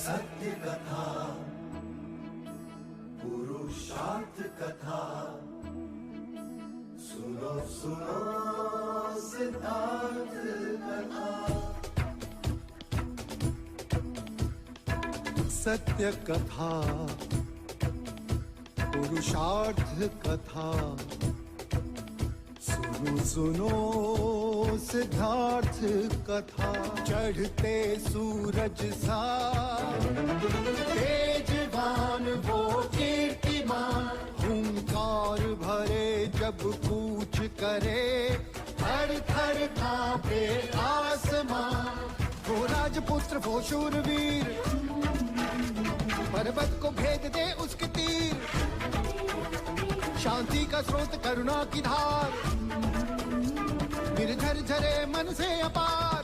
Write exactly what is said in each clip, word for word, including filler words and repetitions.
सत्य कथा, पुरुषार्थ कथा। सुनो, सुनो, सिद्धार्थ कथा। सत्य कथा, पुरुषार्थ कथा। सुनो, सुनो, सिद्धार्थ कथा। चढ़ते सूरज सा तेजवान वो कीर्तिमान, हुंकार भरे जब कूच करे, थर थर कांपे आसमां। वो राजपुत्र, वो शूरवीर, पर्वत को भेद दे उसके तीर। शांति का स्रोत, करुणा की धार, निर्झर झरे मन से अपार।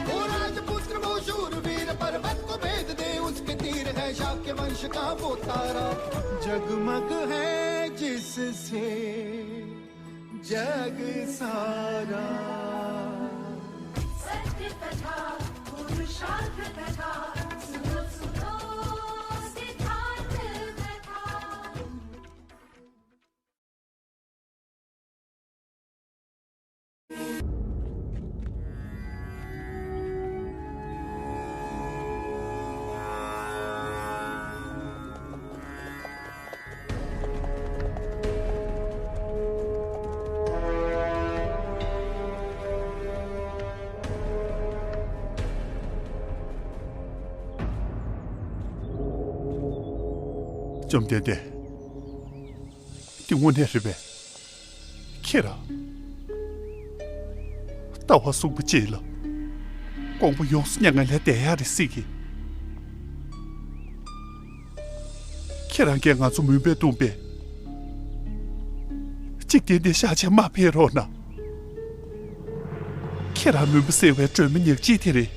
वो राजपुत्र, वो शूरवीर, पर्वत को भेद दे उसके तीर, है शाक्य वंश का वो तारा, जगमग है जिससे जग सारा। सत्य कथा, पुरुषार्थ कथा, सुनो, सुनो, सिद्धार्थ कथा। བཅོམ་ལྡན་འདས། འདི་དངོས་གནས་རེད་པས། ཁྱེད་རང་། ལྟ་བ་གསུངས་པ་ཅིག་ལ། དགོངས་པ་ཡོངས་སུ་མྱ་ངན་ལས་འདས་ཡག་རེད་སྲིད་ཀྱི། ཁྱེད་རང་གིས་ང་ཚོ་མུན་པས་བརྡུངས་པས། འཇིག་རྟེན་འདི་ཤག་ཆེན་མ་འཕེལ་རོགས་གནང་། ཁྱེད་རང་མུན་པ་སེལ་བའི་སྒྲོན་མེ་ཉག་གཅིག་དེ་རེད།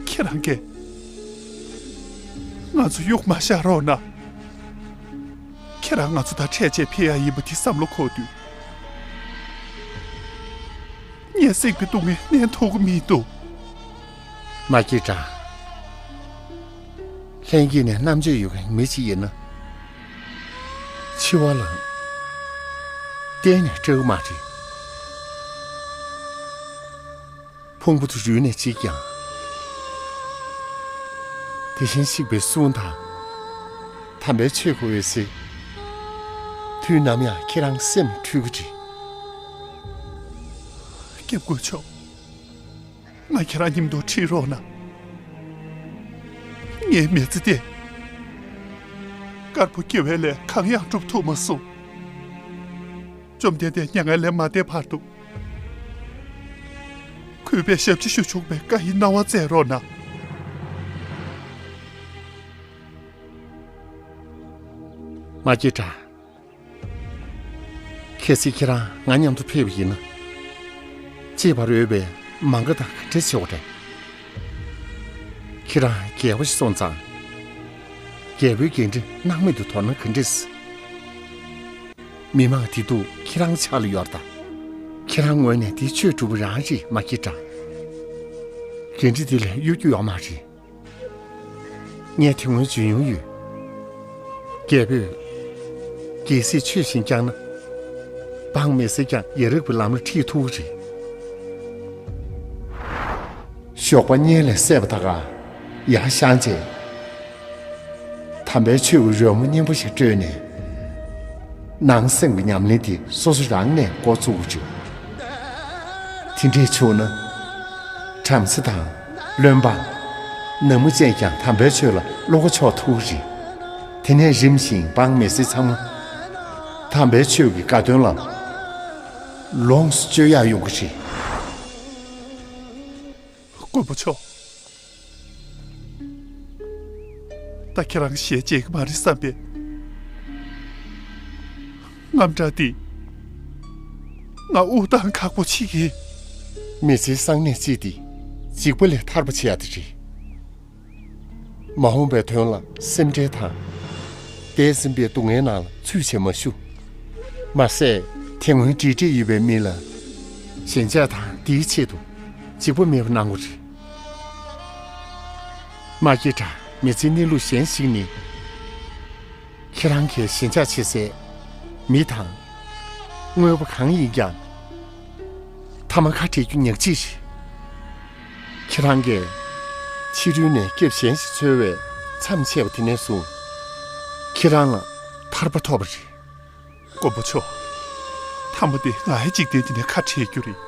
ཁྱེད་རང་གིས་ང་ཚོ་གཡུག་མ་བཞག་རོགས་གནང་། ཁྱེད་རང་ང་ཚོ་དང་འཕྲད་བྱས་ཕེབས་ཡག་ཡིན་པ་དེ་བསམ་བློ་འཁོར་དུས། ངས་སྲིད་པའི་སྡུག་བསྔལ་ནན་ཐུབ་ཀྱི་མི་འདུག། མ་སྐྱེས་དགྲ། ལྷན་སྐྱེས་ནས་རྣམ་དཔྱོད་ཡོད་མཁན་མི་གཅིག་ཡིན་ན། འཆི་བ་ལ་གཏན་ནས་སྐྲག་གི་མ་རེད། ཕུང་པོ་དེ་རུལ་ནས་འཇིག་ཀྱང་། དེ་བཞིན་གཤེགས་པའི་གསུང་དང་། དམ་པའི་ཆོས་ཀྱི་འོད་ཟེར། དུས་ནམ་ཡང་ཁྱེད་རང་སེམས་འཁྲུལ་གྱི་རེད། སྐྱབས་མགོན་མཆོག། ང་ཁྱེད་རང་མཉམ་དུ་ཁྲིད་རོགས་གནང་། ངའི་མི་ཚེ་འདི་དཀར་པོ་སྐྱེ་བའི་ལས་གང་ཡང་སྒྲུབ་ཐུབ་མ་སོང་། བཅོམ་ལྡན་འདས་མྱ་ངན་ལས་མ་འདས་བར་དུ། གུས་པས་ཞབས་ཕྱི་ཞུ་ཆོག་པའི་བཀའ་ཡི་གནང་བ་སྩལ་རོགས་གནང་། མ་སྐྱེས་དགྲ། གལ་སྲིད་ཁྱེད་རང་ང་མཉམ་དུ་ཕེབས་པ་ཡིན་ན། གཅེས་པར་འོས་པའི་མ་འགའ་དང་ག་འདྲ་བྱེད་དགོས་རེད། ཁྱེད་རང་རྒྱལ་པོ་ཞིག་སོང་ཙང་། རྒྱལ་པོའི་འགན་འཁྲི་སྣང་མེད་དུ་དོར་ན་ག་འདྲས། མི་མང་བདེ་སྡུག་ཁྱེད་རང་ཕྱག་ལ་ཡོད་རེད་ད། ཁྱེད་རང་ངོས་ནས་འདི་ཆོས་སྒྲུབ་པ་རང་རེད། མ་སྐྱེས་དགྲ། འགན་འཁྲི་འདི་ལས་གཡོལ་རྒྱུ་ཡོད་མ་རེད། ངས་དེ་སྔོན་བརྗོད་མྱོང་ཡོད། རྒྱལ་པོས་རྒྱལ་སྲིད་ཆོས་བཞིན་བསྐྱངས་ན། འབངས་མི་སེར་ཀྱང་ཡ་རབས་ཀྱི་ལམ་ལ་ཁྲིད་ཐུབ་ཀྱི་རེད། ཞོགས་པ་གཉིད་ལས་སད་པ་དང་། ཡར་བཞེངས་རྗེས། དམ་པའི་ཆོས་ཀྱི་རོལ་མོ་སྙན་པོ་ཞིག་དཀྲོལ་ནས། ནང་སེམས་ཀྱི་ཉམས་ལེན་དེ་སོ་སོ་རང་ནས་འགོ་བཙུགས་དགོས་བྱུང་། དེ་འདྲས་བྱུང་ན། བྲམ་ཟེ་དང་། བློན་འབངས། ནག་མོ་བཅས་ཀྱང་དམ་པའི་ཆོས་ལ་བློ་ཁ་ཕྱོགས་ཐུབ་ཀྱི་རེད། དེ་ནས་རིམ་བཞིན་འབངས་མི་སེར་ཚང་མ། དམ་པའི་ཆོས་ཀྱི་དགའ་སྟོན་ལ། ལོངས་སུ་སྤྱོད་ཡག་ཡོང་གི་རེད། མགོན་པོ་མཆོག། ད་ཁྱེད་རང་ཞལ་མཇལ་གྱི་མ་རེད་བསམ་པའི་དངངས་སྐྲག་འདིས་ང་དབུགས་གཏོང་ཁག་པོ་བྱེད་ཀྱི། མི་ཚེའི་གསང་གནས་གཅིག་འདི་འཇིགས་པ་ལས་ཐར་པ་བྱེད་ཡག་དེ་རེད། མ་འོངས་པའི་དོན་ལ་སེམས་ཁྲལ་དང་། འདས་ཟིན་པའི་སྡུག་བསྔལ་ནང་ལ་ཚུད་བྱེད་མ་ཞུ། མ་ཟད་དེ་སྔོན་འབྲེལ་འདྲིས་ཡོད་པའི་མི་ལ། ཞེན་ཆགས་དང་འདིའི་ཆེད་དུ་འཇིགས་པ་མེད་པ་གནང་དགོས་རེད། མ་སྐྱེས་དགྲ་མི་ཚེའི་གནས་ལུགས་གཞན་ཞིག་ནི། ཁྱེད་རང་གིས་ཞེན་ཆགས་བྱེད་སའི་མི་དང་། དངོས་པོ་གང་ཡིན་ཀྱང་། ཐ་མ་ཁ་བྲལ་རྒྱུ་ཉག་གཅིག་རེད། ཁྱེད་རང་གིས་ཕྱི་རོལ་ནས་སྐྱབས་གཞན་ཞིག་འཚོལ་བའི་མཚམས་ཆད་པ་དེ་ནས་བཟུང་། ཁྱེད་རང་ལ་ཐར་པ་ཐོབ་པ་རེད། མགོན་པོ་མཆོག་ཐ་མ་དེ་ང་ཡི་འཇིག་རྟེན་འདི་ནས་ཁ་བྲལ་རྒྱུ་རེད།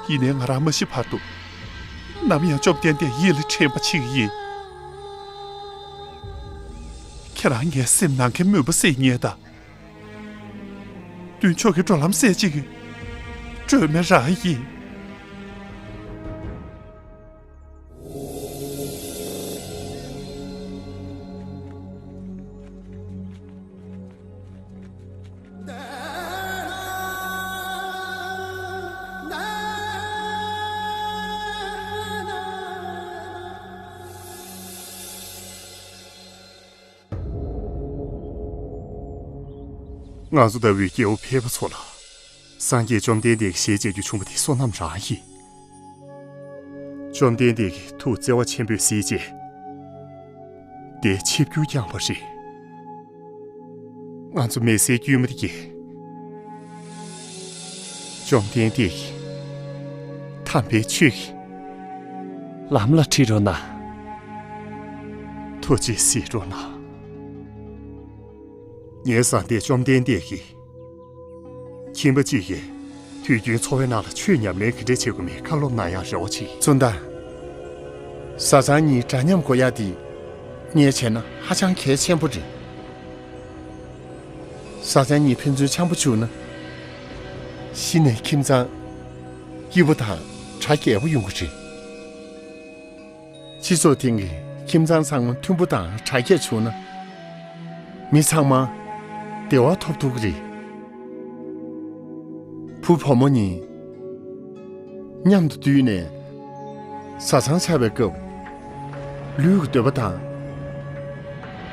ཡིན་ནའི་ང་རང་མ་ཤི་བར་དུ། ནམ་ཡང་བཅོམ་ལྡན་འདས་ཡིད་ལ་དྲན་པ་བྱེད་ཀྱི་ཡིན། ཁྱེད་རང་ངའི་སེམས་ནང་གི་མུན་པ་སེལ་མཁན་དང་། མདུན་ཕྱོགས་ཀྱི་འགྲོ་ལམ་སེལ་བྱེད་ཀྱི་སྒྲོན་མེ་རང་ཡིན། ང་ཚོ་ལྟ་བུའི་སྐྱེ་བོ་ཕལ་པ་ཚོ་ལ། སངས་རྒྱས་བཅོམ་ལྡན་འདས་ཀྱི་ཞལ་མཇལ་རྒྱུ་བྱུང་བ་དེ་བསོད་ནམས་རང་ཡིན། བཅོམ་ལྡན་འདས་ཀྱི་ཐུགས་བརྩེ་བ་ཆེན་པོས་གཟིགས་རྗེས། དེ་ཆིབས་བསྒྱུར་བསྐྱངས་པ་རེད། ང་ཚོ་མི་སེར་དཀྱུས་མ་དེ་གིས། བཅོམ་ལྡན་འདས་ཀྱི་དམ་པའི་ཆོས་ཀྱི་ལམ་ལ་ཁྲིད་རོགས་གནང་། ཐུགས་རྗེས་གཟིགས་རོགས་གནང་། ངའི་བཟའ་ཟླས་བཅོམ་ལྡན་འདས་ཀྱིས། ཁྱིམ་པ་གཅིག་གིས་དུས་རྒྱུན་འཚོ་བའི་ནང་ལ་ཆོས་ཉམས་ལེན་ག་འདྲས་བྱེད་དགོས་མིན་བཀའ་སློབ་གནང་ཡག་རེ་བ་བྱེད། བཙུན་ཟླ། བཟའ་ཚང་གཉིས་འདྲ་མཉམ་དགོས་ཡག་འདི་ངས་བྱས་ན་ཧ་ཅང་གལ་ཆེན་པོ་རེད། བཟའ་ཚང་གཉིས་ཕན་ཚུན་འཆམ་པོ་བཅུག་ན། གཞི་ནས་ཁྱིམ་ཚང་སྐྱིད་པོ་དང་གྲ་རྒྱས་པོ་ཡོང་གི་རེད། སྤྱི་ཚོགས་སྟེང་གི་ཁྱིམ་ཚང་ཚང་མ་མཐུན་པོ་དང་དྲག་སྐྱེད་བྱུང་ན། མི་ཚང་མ་བདེ་བ་ཐོབ་ཐུབ་ཀྱི་རེད། བུ་བུ་མོ་གཉིས་མཉམ་དུ་འདུས་ནས་བཟའ་ཚང་ཆགས་པའི་སྐབས། ལུས་ཀྱི་འདོད་པ་དང་།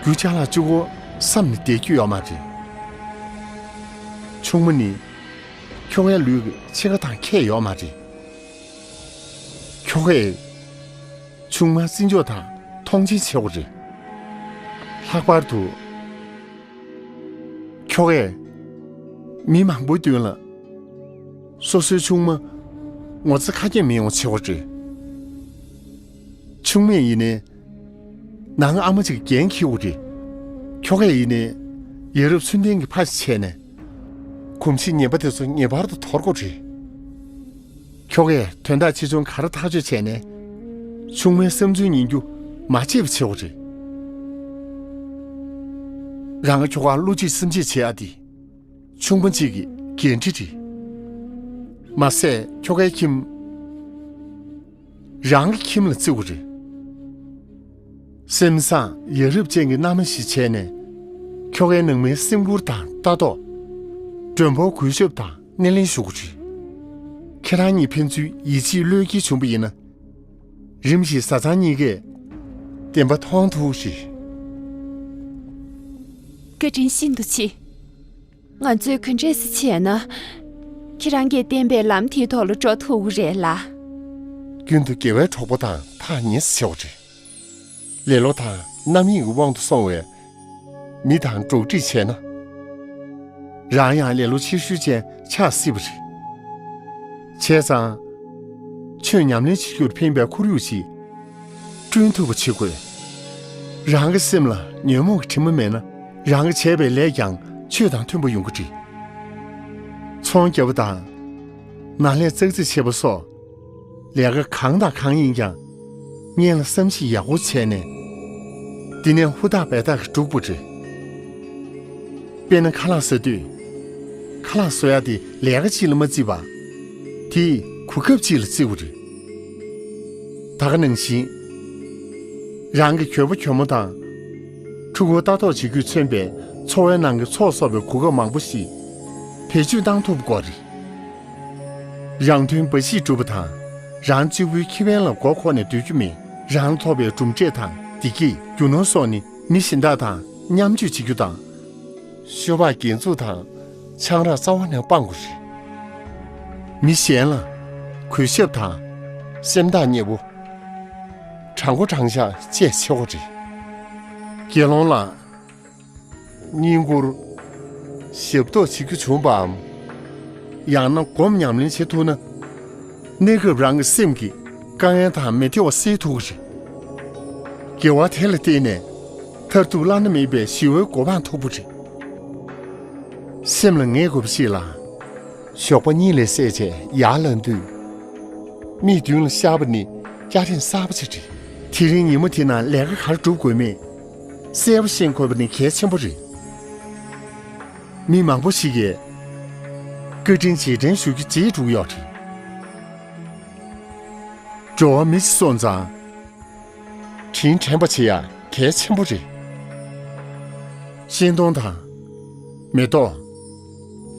རྒྱུ་ཅ་ལག་གཅིག་པོ་བསམ་ནས་བསྡད་རྒྱུ་ཡོད་མ་རེད། ཆུང་མ་ནི་ཁྱོ་གའི་ལུས་ཀྱི་ཕྱེད་ཀ་དང་ཁྱད་ཡོད་མ་རེད། ཁྱོ་གས་ཆུང་མ་བརྩི་འཇོག་དང་མཐོང་ཆེན་བྱེད་དགོས་རེད། ལྷག་པར་དུ། ཁྱོ་གས་མི་མང་པོའི་མདུན་ལ་སོ་སོའི་ཆུང་མ་ངོ་ཚ་ཁ་སྐྱེངས་མི་ཡོང་བྱེད་དགོས་རེད། ཆུང་མས་ཡིན་ནའི་ནང་ཨ་མ་ཅིག་འགན་འཁྱེར་དགོས་རེད། ཁྱོ་གས་ཡིན་ནའི་ཡ་རབས་ཚུལ་ལྡན་གྱི་ཕ་ཞིག་བྱས་ནས་གོམས་གཤིས་ངན་པ་དེ་ཚོ་ངེས་པར་དུ་དོར་དགོས་རེད། ཁྱོ་གས་དོན་དག་ཆེ་ཆུང་ག་རེ་ཐག་གཅོད་བྱས་ནས། ཆུང་མའི་བསམ་ཚུལ་ཉན་རྒྱུ་མ་བརྗེད་པ་བྱེད་དགོས་རེད། རང་གི་ཁྱོ་གར་བློ་གཅིག་སེམས་གཅིག་བྱེད་ཡ་དེ། ཆུང་མ་གཅིག་གི་འགན་འཁྲི་རེད། མ་ཟད་ཁྱོ་གའི་ཁྱིམ། རང་གི་ཁྱིམ་ལ་བརྩི་དགོས་རེད། སེམས་བཟང་ཡ་རབས་ཅན་གྱི་མནའ་མ་ཞིག་བྱས་ནས། ཁྱོ་གའི་ནང་མིའི་སེམས་ཁུར་དང་ལྟ་རྟོག། མགྲོན་པོར་གུས་ཞབས་དང་སྣེ་ལེན་ཞུ་དགོས་རེད། ཁྱེད་རང་གཉིས་ཕན་ཚུན་ཡིད་ཆེས་བློས་འགེལ་བྱུང་བ་ཡིན་ན། རིམ་བཞིན་བཟའ་ཚང་གཉིས་ཀས་བདེན་པ་མཐོང་ཐུབ་རེད། བཀའ་དྲིན་ཤིན་ཏུ་ཆེ། ང་ཚོས་ག་འདྲས་སེ་བྱས་ན། ཁྱེད་རང་གིས་བསྟན་པའི་ལམ་དེའི་ཐོག་ལ་འགྲོ་ཐུབ་ཀྱི་རེད་ལ། རྒྱུན་དུ་དགེ་བའི་གྲོགས་པོ་དང་ཐག་ཉེ་སེ་བྱེད་པ་རེད། ལེ་ལོ་དང་རྣམ་གཡེང་གི་དབང་དུ་སོང་བའི་མི་དང་འགྲོགས་འདྲིས་བྱས་ན། རང་ཡང་ལེ་ལོ་ཆེ་ཤོས་ཅན་ཆགས་སྲིད་པ་རེད། བྱས་ཙང་། ཆོས་ཉམས་ལེན་བྱེད་རྒྱུར་ཕན་པའི་ཁོར་ཡུག་ཅིག་བསྐྲུན་ཐུབ་པ་བྱེད་དགོས། རང་གི་སེམས་ལ་ཉོན་མོངས་ཀྱི་དྲི་མ་མེད་ན། རང་གིས་བྱས་པའི་ལས་ཀྱང་ཆོས་དང་མཐུན་པ་ཡོང་གི་རེད། ཚོང་རྒྱག་པ་དང་། ནང་ལས་ཙག་ཙིག་བྱེད་པ་སོགས། ལས་ཀ་གང་དང་གང་ཡིན་ཀྱང་། སྔོན་ལ་བསམ་གཞིག་ཡག་པོ་བྱས་ནས། འདི་ནས་ཧུར་ཐག་འབད་ཐག་གིས་སྒྲུབ་དགོས་རེད། དཔེར་ན་ཁ་ལག་ཟ་དུས། ཁ་ལག་བཟོ་ཡག་དེ་ལས་ཀ་གཅིག་ལ་མ་བརྩིས་པ། དེ་གོ་སྐབས་གཅིག་ལ་བརྩི་དགོས་རེད། ད་ག་ནང་བཞིན། རང་གི་གྱོད་པ་གྱོད་མོ་དང་། ཕྲུ་གུར་ལྟ་རྟོག་བྱེད་རྒྱུས་མཚོན་པའི་འཚོ་བའི་ནང་གི་ཚོགས་གསོག་པའི་གོ་སྐབས་མང་པོ་ཞིག་བེད་སྤྱོད་གཏང་ཐུབ་དགོས་རེད། རང་དོན་འབའ་ཞིག་སྒྲུབ་པ་དང་། རང་གཅིག་པུའི་ཁེ་ཕན་ལ་མགོ་འཁོར་ནས་སྡོད་རྒྱུ་མིན། རང་ལ་ཐོབ་པའི་གྲུབ་འབྲས་དང་བདེ་སྐྱིད། རྒྱུ་ནོར་སོགས་ནི་མི་གཞན་དག་དང་མཉམ་སྤྱོད་བྱེད་རྒྱུ་དང་། ཤོ་སྦག་སྒེར་འཛུགས་དང་ཆང་རག་རྩ་བ་ནས་སྤང་དགོས་རེད། མི་གཞན་ལ་གུས་ཞབས་དང་སེམས་ཐག་ཉེ་བོ། དྲང་པོ་དྲང་བཞག་བྱས་ཆོག་གི་རེད། དགེ་སློང་ལགས། བསྙེན་བཀུར། ཞབས་ཏོག་བྱེད་རྒྱུ་བྱུང་བའམ། ཡང་ན་སྒོམ་ཉམས་ལེན་བྱེད་ཐུབ་ན། གནས་སྐབས་རང་གི་སེམས་ཀྱི་དཀའ་ངལ་དང་མི་བདེ་བ་སེལ་ཐུབ་ཀྱི་རེད། དགེ་བ་དེ་ལ་བརྟེན་ནས་མཐར་ཐུག་བླ་ན་མེད་པའི་ཞི་བའི་གོ་འཕང་ཐོབ་པ་རེད། སེམས་ལ་ངེས་དགོས་པ་ཞིག་ལ། ཞོགས་པ་གཉིད་ལས་སད་བྱས་ཡར་ལངས་དུས། མིག་མདུན་ལ་ཤར་བ་ནི་སྐྱ་རེངས་གསར་པ་ཅིག་རེད། དེ་རིང་ཉིན་མོ་དེ་ནང་ལས་ཀ་ག་རེ་སྒྲུབ་དགོས་མེད་གསལ་པོ་ཤེས་དགོས་པ་ནི་གལ་ཆེན་པོ་རེད། མི་མང་པོ་ཞིག་གིས་བཀའ་དྲིན་རྗེས་དྲན་ཞུ་རྒྱུ་བརྗེད་འགྲོ་གི་ཡོད་རེད། འགྲོ་བ་མི་ཞིག་སོང་ཙང་། དྲིན་དྲན་པ་བྱེད་ཡ་གལ་ཆེན་པོ་རེད། ཤིང་སྡོང་དང་། མེ་ཏོག་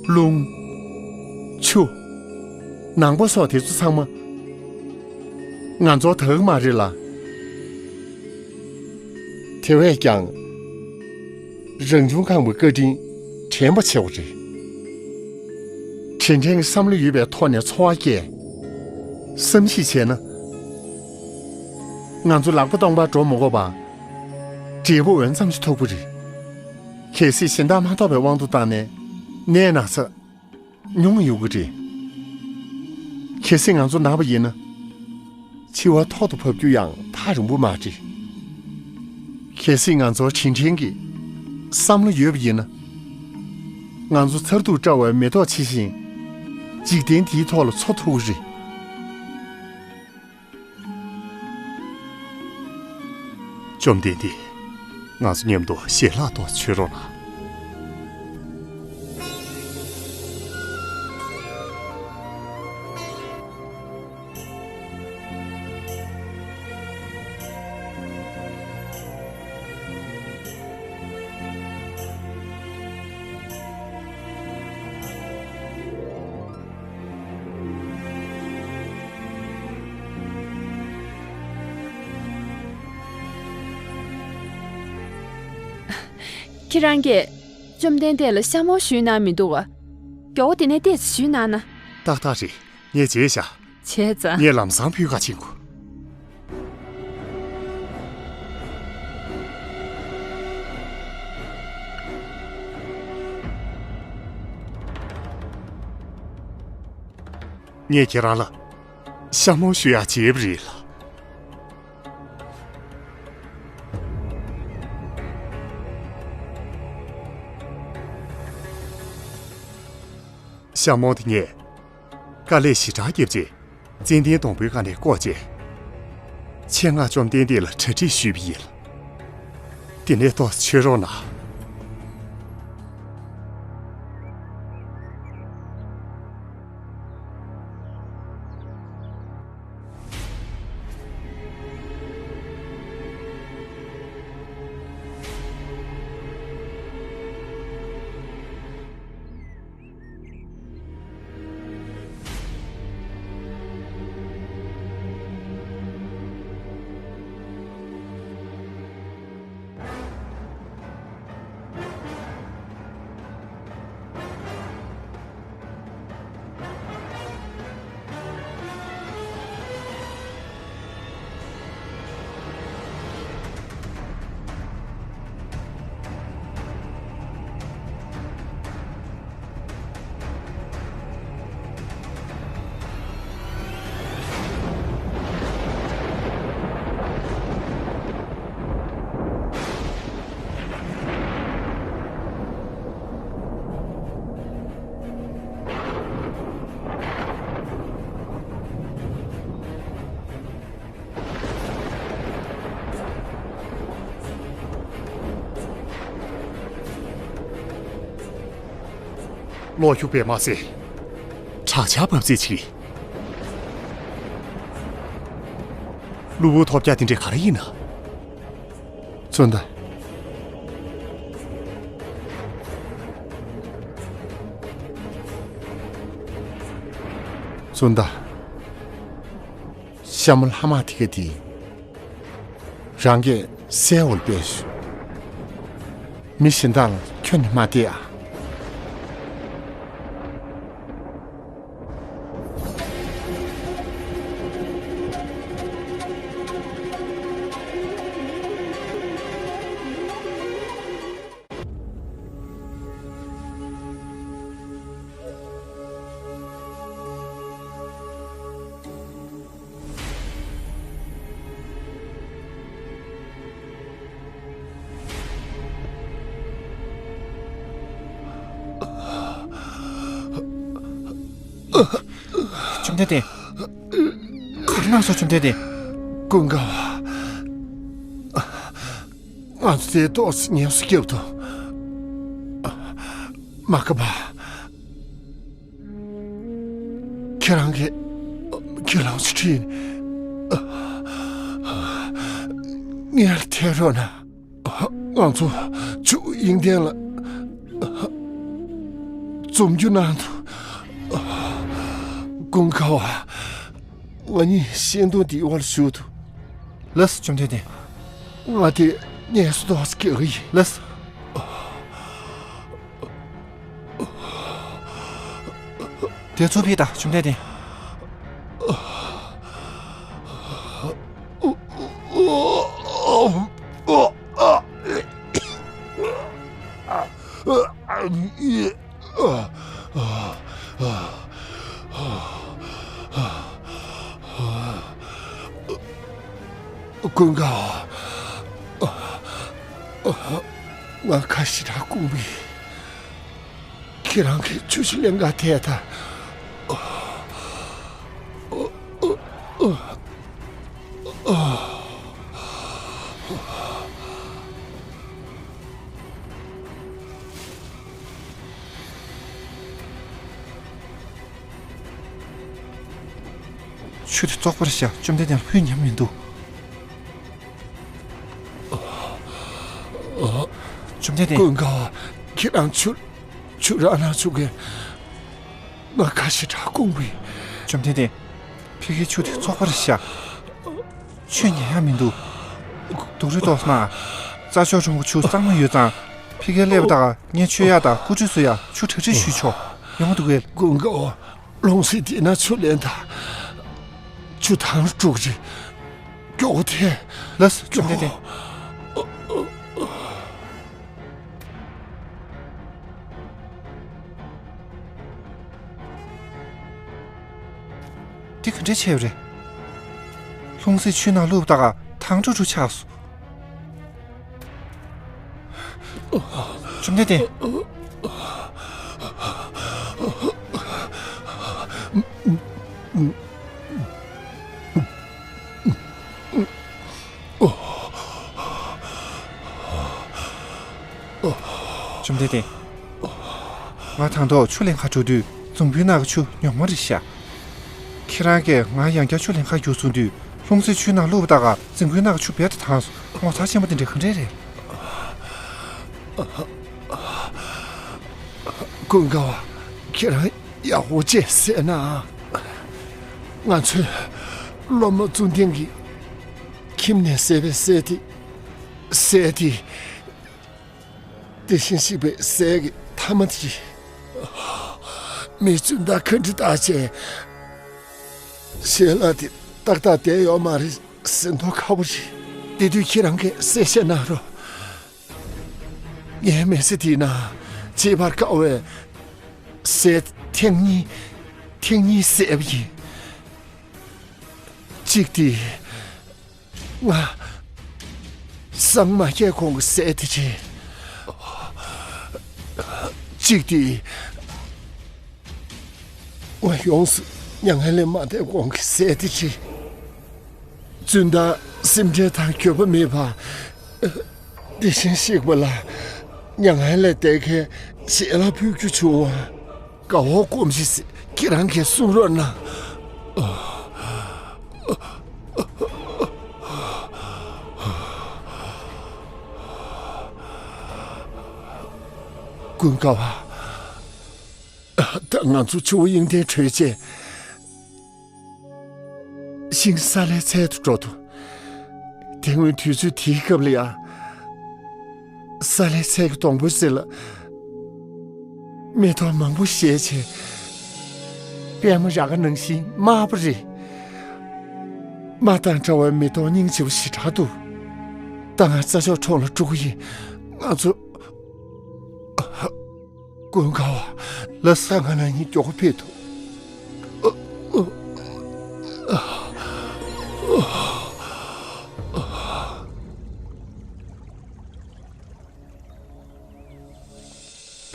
རླུང་། ཆུ། ནངས་པ་སོགས་དེ་ཚོ་ཚང་མ་ང་ཚོར་དག་མ་རེད་ལ། དེ་བས་ཀྱང་། རང་བྱུང་ཁམས་ཀྱི་བཀའ་དྲིན་དྲན་པ་ཆེ་བ་རེད། དྲིན་དྲན་གྱི་བསམ་བློ་ཡོད་པའི་ཐོག་ནས་འཚོ་བ་སྐྱེལ། བསམ་གཞིག་བྱས་ན། ང་ཚོ་ལག་པ་སྟོང་པར་འགྲོ་མ་དགོས་པར། འབྲས་བུ་འོད་མཚམས་ཤིག་ཐོབ་ཀྱི་རེད། གལ་སྲིད་གཞན་དག་མ་ཐོབ་པའི་དབང་དུ་བཏང་ནས་ནད་ན་ཚ་ཉུང་ཡོང་གི་རེད། གལ་སྲིད་ང་ཚོ་ན་བ་ཡིན་ན། འཆི་བ་ཐོག་ཏུ་བབས་རྒྱུ་ཡང་ཐག་རིང་པོ་མ་རེད། གལ་སྲིད་ང་ཚོར་དྲིན་དྲན་གྱི་བསམ་བློ་ཡོད་པ་ཡིན་ན། ང་ཚོ་མཚར་སྡུག་བཀྲ་བའི་མེ་ཏོག་ཇི་བཞིན་འཇིག་རྟེན་འདིའི་ཐོག་ལ་འཚོ་ཐུབ་ཀྱི་རེད། བཅོམ་ལྡན་འདས། ང་ཚོ་མཉམ་དུ་ཞལ་ལག་ཏུ་མཆོད་རོགས་གནང་། ཁྱེད་རང་གིས་བཅོམ་ལྡན་འདས་ལ་ཤ་མོ་ཞུས་གནང་མི་འདུག་ག་མགྱོགས་པོ་དེ་ནས་ཏོག་ཙམ་ཞུས་གནང་ན། ཏག་ཏག་རེད། ངས་བྱས་བཞག་བྱས་ཙང་། ངས་ལམ་སང་ཕུལ་ག་ཕྱིན་གོ། ངས་ཁྱེད་རང་ལ་ཤ་མོ་ཞུ་ཡག་བྱས་པ་རེད་ལ། ཤ་མོ་དེ་ངས་དཀའ་ལས་ཞེ་དྲག་བརྒྱབ་རྗེས་ཙན་དན་སྡོང་པོའི་སྒང་ནས་བཀོག་རྗེས། ཆེད་མངགས་བཅོམ་ལྡན་འདས་ལ་གྲ་སྒྲིག་ཞུས་པ་ཡིན། དེ་ནས་ཏོག་ཙམ་མཆོད་རོགས་གནང་། གློག་འཁྱུག་པས་མ་ཟད། དྲག་ཆར་འབབ་རྩིས་བྱེད། གློ་བུར་ཐོལ་རྒྱག་དེ་འདྲས་ག་རེ་ཡིན་ན། བཙོན་ད། བཙོན་ད། ཤ་མོ་ལྷ་དམག་དེ་ག་དེ། རང་གིས་གསལ་བོར་སྤེལ་ཞུ། མི་གཞན་དག་ལ་ཁྱོན་ནས་མ་བལྟས་ཨ། བཅོམ་ལྡན་འདས། ག་རེ་གནང་སོང་བཅོམ་ལྡན་འདས། ཀུན་དགའ་བ། ང་ཚོ་དེའི་ཏོག་ཙམ་ཉམས་སུ་བརྒྱབ་འདུག་མ་ཁ་པ། ཁྱེད་རང་གིས་ཁྱེད་རང་ཚོ་ཁྲིད་ནས་ངའི་ལ་ཐད་རོགས་གནང་། ང་ཚོ་ཆུ་དབྱིངས་ལྡན་ལ་འཛོམས་རྒྱུ་གནང་འདུག་ཀུན་དགའ་བ། ང་གཉིས་ཤིང་སྡོང་འདིའི་འོག་ལ་བཞུགས་འདུག་ལགས་སོ་བཅོམ་ལྡན་འདས། ང་དེ་ངལ་གསོ་ཏོག་ཙམ་རྒྱག་གི་ཡིན། ལགས་སོ། དེ་ཚོ་ཕྱིས་དང་བཅོམ་ལྡན་འདས། ཀུན་དགའ། ང་ཁ་ཞེ་དྲག་སྐོམ་གི། ཁྱེད་རང་གིས་ཆུ་ཞིག་ལེན་ག་ཐད་ད། ཆུ་དེ་བཙོག་པ་རེད་ཤག་བཅོམ་ལྡན་འདས་ལ་ཕུལ་ཉན་མི་འདུག་བཅོམ་ལྡན་འདས། ཀུན་དགའ། ཁྱེད་རང་ཆུ་ཆུ་རག་ན་ཆུ་གེ། ང་ཁ་ཞེ་དྲག་སྐོམ་གི། བཅོམ་ལྡན་འདས། ཕ་གིའི་ཆུ་དེ་བཙོག་པ་རེད་ཤག་ཆུ་ཉན་ཡག་མི་འདུག་སྡུག་རུས་ཏོག་ཙམ་མ། རྩྭ་མཆོག་གྲོང་པ་ཆུ་གཙང་མ་ཡོད་ཙང་། ཕ་གིར་སླེབས་པ་དང་ངས་མཆོད་ཡག་དང་སྐུ་ཁྲུས་གསོལ་ཡག་ཆུ་གྲ་སྒྲིག་ཞུས་ཆོག་ཡོང་འདུག་གས། ཀུན་དགའ་བ། རླུང་སེམས་དེ་ན་ཆུ་ལེན་ད། ཆུ་ཐང་དཀྲུག་རེད། མགྱོགས་ཐལ། ལགས་སོ་བཅོམ་ལྡན་འདས། འདི་ག་འདྲ་བྱས་པ་རེད། རླུང་སེམས་ཆུའི་ནང་བླུགས་པ་དང་ཐང་དཀྲུག་དཀྲུག་ཆགས་སོང་། བཅོམ་ལྡན་འདས། བཅོམ་ལྡན་འདས། ང་དང་ཐོག་ཆུ་ལེན་ག་འགྲོ་དུས་འཛམ་བུའི་ནང་གི་ཆུ་ཉོག་མ་རེད་ཤག་ཁྱེད་རང་གིས་ང་ཡང་བསྐྱར་ཆུ་ལེན་ག་རྒྱུགས་སོང་དུས་རླུང་སེམས་ཆུའི་ནང་བླུགས་པ་དག་ག་འཛིན་ཁུལ་ནང་གི་ཆུ་རྦད་དེ་དྭངས་སོང་། ངོ་མཚར་ཆེན་པོ་དེ་འདྲ་ག་འདྲས་རེད། ཀུན་དགའ་བ། ཁྱེད་རང་ཡག་པོ་བྱས་ཟེར་ན། ང་ཚོའི་སློབ་མ་ཙུང་ཐིང་གིས་ཁྱིམ་ནས་བཟས་པའི་ཟས་དེ། ཟས་དེ། དེ་བཞིན་གཤེགས་པའི་ཟས་ཀྱི་ཐ་མ་དེ། མི་རྫུན་དང་ཁ་འདྲི་བཏགས་བྱས། ཞལ་ལག་དེ་ཏག་ཏག་བསྡད་ཡོད་མ་རེད་ཟེར་མདོག་ཁ་པོ་རེད། དེ་དུས་ཁྱེད་རང་གིས་གསལ་བཤད་གནང་རོགས། ངའི་མི་ཚེ་འདི་ན་བརྗེད་པར་དཀའ་བའི་ཟས་ཐེངས་གཉིས། ཐེངས་གཉིས་བཟས་པ་ཡིན། གཅིག་དེ། ང་སངས་མ་རྒྱས་གོང་གི་ཟས་དེ་རེད། གཅིག་དེ། ང་ཡོངས་སུ་མྱ་ངན་ལས་མ་འདས་གོང་གི་ཟས་དེ་རེད། རྫུན་དང་སེམས་ཁྲལ་དང་འགྱོད་པ་མེད་པ། དེ་བཞིན་གཤེགས་པ་ལ་མྱ་ངན་ལས་འདས་ཁའི་ཞལ་ལག་ཕུལ་རྒྱུ་བྱུང་བ། དགའ་བོ་སྒོམ་ཞིག་ཁྱེད་རང་གིས་གསུང་རོགས་གནང་། ཀུན་དགའ་བ། ད་ང་ཚོ་ཆུ་བོ་དབྱིངས་ལྡན་བགྲོད་རྗེས། ཤིང་ས་ལའི་ཚལ་དུ་འགྲོ་འདུག་དེ་སྔོན་དུས་ཚོད་དེའི་སྐབས་ལ་ཡང་། ས་ལའི་ཚལ་གྱི་སྡོང་པོའི་རྩེ་ལ། མེ་ཏོག་མང་པོ་བཞད་བྱས། པད་མ་ར་ག་ནང་བཞིན་དམར་པོ་རེད། དམར་དང་འདྲ་བའི་མེ་ཏོག་སྙིང་རྗེ་པོ་ཞེ་དྲག་འདུག་ད་ང་རྩྭ་མཆོག་གྲོང་ལ་འགྲོ་གི་ཡིན། ང་ཚོ། ཀུན་དགའ་བ། ལགས་སོ། ད་ང་རང་གཉིས་མགྱོགས་པོ་ཕེབས་ཐུབ།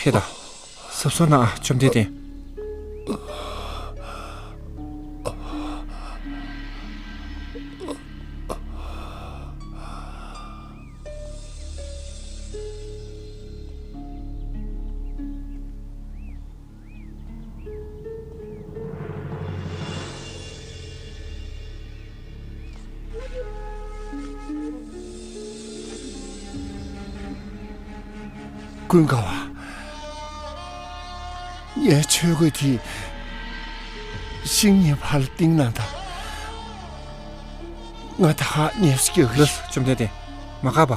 ཕེབས་དང་། གཟབ་གཟབ་གནང་ཨ། བཅོམ་ལྡན་འདས། ཀུན་དགའ་བ། ངའི་ཆོས་གོས་དེ་ཤིང་གཉིས་བར་ལ་བཏིང་ན་ད། ང་ད་ག་ཉལ་སྐྱོ་གི། ལགས་སོ། བཅོམ་ལྡན་འདས། མ་དགའ་བ།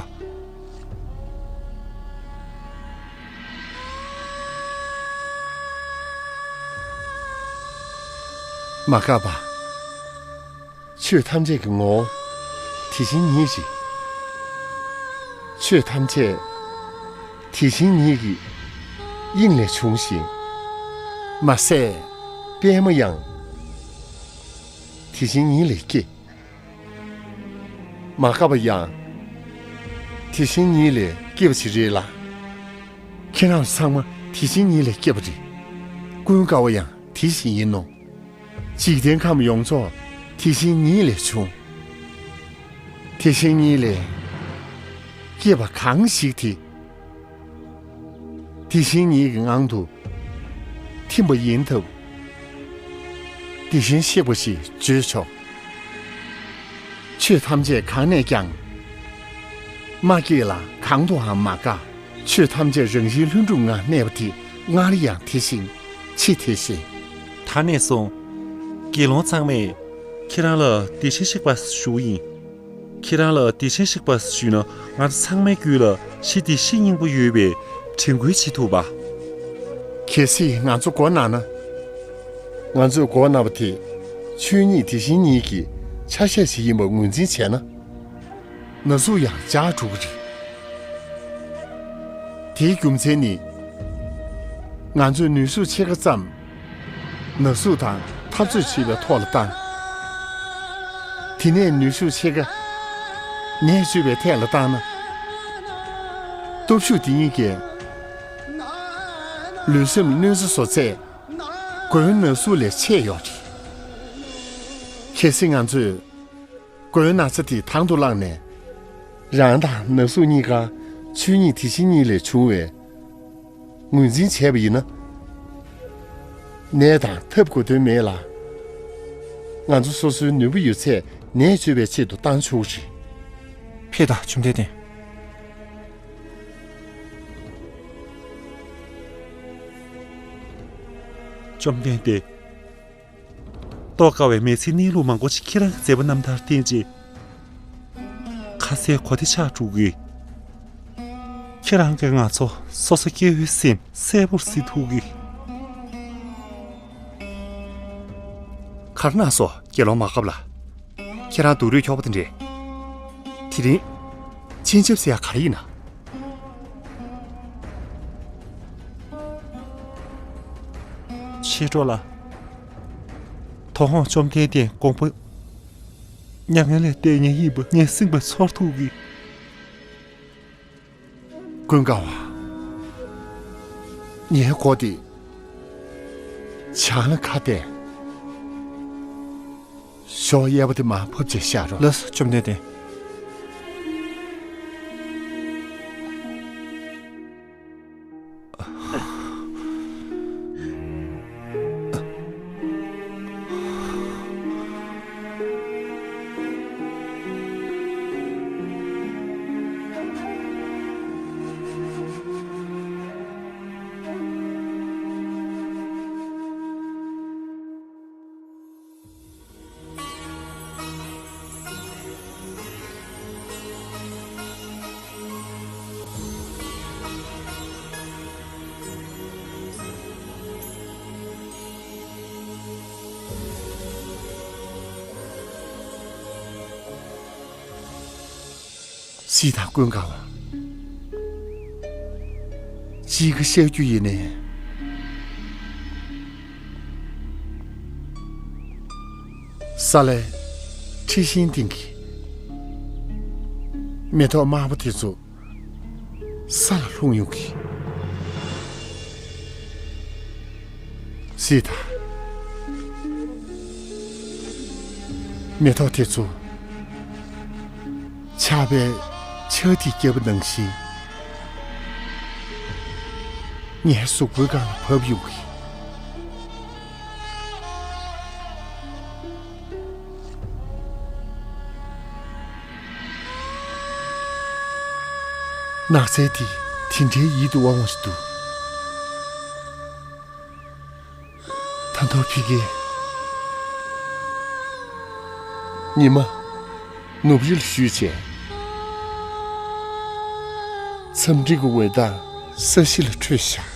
མ་དགའ་བ། ཆོས་ཐམས་ཅད་ཀྱི་ངོ་བོ་དེ་བཞིན་ཉིད་རེད། ཆོས་ཐམས་ཅད་དེ་བཞིན་ཉིད་ཀྱི་དབྱིངས་ལས་བྱུང་ཞིང་། མ་ཟད་པདྨ་ཡང་དེ་བཞིན་ཉིད་ལས་སྐྱེས། མ་དགའ་བ་ཡང་དེ་བཞིན་ཉིད་ལས་སྐྱེས་པ་ཞིག་རེད་ལ། ཁྱེད་རང་ཚང་མ་དེ་བཞིན་ཉིད་ལས་སྐྱེས་པ་རེད། ཀུན་དགའ་བ་ཡང་དེ་བཞིན་ཡིན་ནོ། འཇིག་རྟེན་ཁམས་ཡོངས་རྫོགས་དེ་བཞིན་ཉིད་ལས་བྱུང་། དེ་བཞིན་ཉིད་ལས་སྐྱེས་པ་གང་ཞིག་དེ། དེ་བཞིན་ཉིད་ཀྱི་ངང་དུ་ཐིམ་པ་ཡིན་སྟབས། དེ་བཞིན་གཤེགས་པ་ཞེས་བརྗོད་ཆོག། ཆོས་ཐམས་ཅད་གང་ནས་ཀྱང་མ་སྐྱེས་ལ་གང་དུའང་མ་འགག། ཆོས་ཐམས་ཅད་རང་བཞིན་ལྷུན་གྲུབ་ངང་གནས་པ་དེ་སྔར་ཡང་དེ་བཞིན་ཕྱི་དེ་བཞིན། ད་ནས་བཟུང་དགེ་སློང་ཚང་མས་ཁྱེད་རང་ལ་དེ་བཞིན་གཤེགས་པ་ཞུ་ཡིན། ཁྱེད་རང་ལ་དེ་བཞིན་གཤེགས་པ་ཞུས་ན་ང་ཚོ་ཚང་མའི་རྒྱུད་ལ་གཞི་དེ་བཞིན་སྙིང་པོ་ཡོད་པའི་དྲན་སྐུལ་བྱེད་ཐུབ་པ། གལ་སྲིད་ང་ཚོ་མགོ་ན་ན། ང་ཚོས་མགོ་ན་བ་དེ་ཆོས་ཉིད་དེ་བཞིན་ཉིད་ཀྱི་ཆ་ཤས་ཤིག་ཡིན་པར་ངོས་འཛིན་བྱས་ན། ན་ཟུག་ཡང་འཇགས་འགྲོ་གི་རེད། དེའི་རྒྱུ་མཚན་ནི། ང་ཚོས་ནུས་ཤུགས་ཕྱེད་ཀ་ཙམ་ན་ཟུག་དང་འཐབ་རྩོད་བྱེད་པའི་ཐོག་ལ་བཏང་། དེ་ནས་ནུས་ཤུགས་ཕྱེད་ཀ་ནད་བཅོས་པའི་ཐད་ལ་བཏང་ན། སྟོབས་ཤུགས་དེ་གཉིས་ཀྱིས་ལུས་སེམས་གནོད་འཚེ་བཟོ་ཚད་མགོའི་ན་ཟུག་ལས་ཆེ་ཡོད་རེད། གལ་སྲིད་ང་ཚོས་མགོའི་ན་ཚ་དེ་དང་དུ་བླངས་ནས། རང་དང་ན་ཟུག་གཉིས་ཀ་ཆོས་ཉིད་དེ་བཞིན་ཉིད་ལས་བྱུང་བའི་ངོས་འཛིན་བྱས་པ་ཡིན་ན། ནད་དང་འཐབ་དགོས་དོན་མེད་ལ། ང་ཚོ་སོ་སོའི་ནུས་པ་ཡོད་ཚད་ནད་བཅོས་པའི་ཆེད་དུ་བཏང་ཆོག་གི་རེད། ཕེབས་དང་། བཅོམ་ལྡན་འདས། བཅོམ་ལྡན་འདས། རྟོགས་དཀའ་བའི་མི་ཚེའི་གནས་ལུགས་མང་པོ་ཞིག་ཁྱེད་རང་གི་མཛད་པ་རྣམ་ཐར་བརྟེན་རྗེས། ཁ་གསལ་གོ་བདེ་ཆགས་འགྲོ་གི། ཁྱེད་རང་གིས་ང་ཚོ་སོ་སོ་སྐྱེ་བོའི་སེམས་གསལ་པོར་གཟིགས་ཐུབ་གི། ག་རེ་གནང་སོང་། དགེ་སློང་མ་དགའ་བ་ལགས། ཁྱེད་རང་སྡུག་རུས་ཁྱོག་པོ་དེ་འདྲས། དེ་རིང་སྤྱན་ཆབ་ཟེར་ཡ་ག་རེ་ཡིན་ན། མཆེད་གྲོགས་ལགས། དོ་དགོང་བཅོམ་ལྡན་འདས་དགོངས་པ་མྱ་ངན་ལས་འདས་མཁན་ཡིན་པ་ངས་སེམས་པ་ཚོར་ཐུབ་གི། ཀུན་དགའ་བ། ངའི་མགོ་དེ་བྱང་ལ་ཁ་གཏད། ཞོགས་གཡས་པ་དེ་མར་ཕབ་བྱས་བཞག་རོགས། ལགས་སོ། བཅོམ་ལྡན་འདས། སྲིད་དང་ཀུན་དགའ་བ། གཅིག་གི་བཤད་རྒྱུ་ཡིན་ནའི། ས་ལའི་འཁྲི་ཤིང་སྟེང་གི་མེ་ཏོག་དམར་པོ་དེ་ཚོ་ས་ལ་ལྷུང་ཡོང་གི། སྲིད་དང་། མེ་ཏོག་དེ་ཚོ་ཆར་པས་ཆར་ཐིགས་བརྒྱབ་པ་ནང་བཞིན་ངའི་གཟུགས་པོའི་སྒང་ལ་བབས་ཡོང་གི། ནགས་ཚལ་འདི་དེ་ དེ་འདྲའི་ཡིད་དུ་འོང་བ་ཞིག་འདུག་ད་དུང་ཕ་གིར་ཉི་མ་ནུབ་རི་ལ་བཞུད་བྱས། མཚམས་རི་གི་འོད་མདངས་ས་གཞི་ལ་འཕྲོས་བཞག་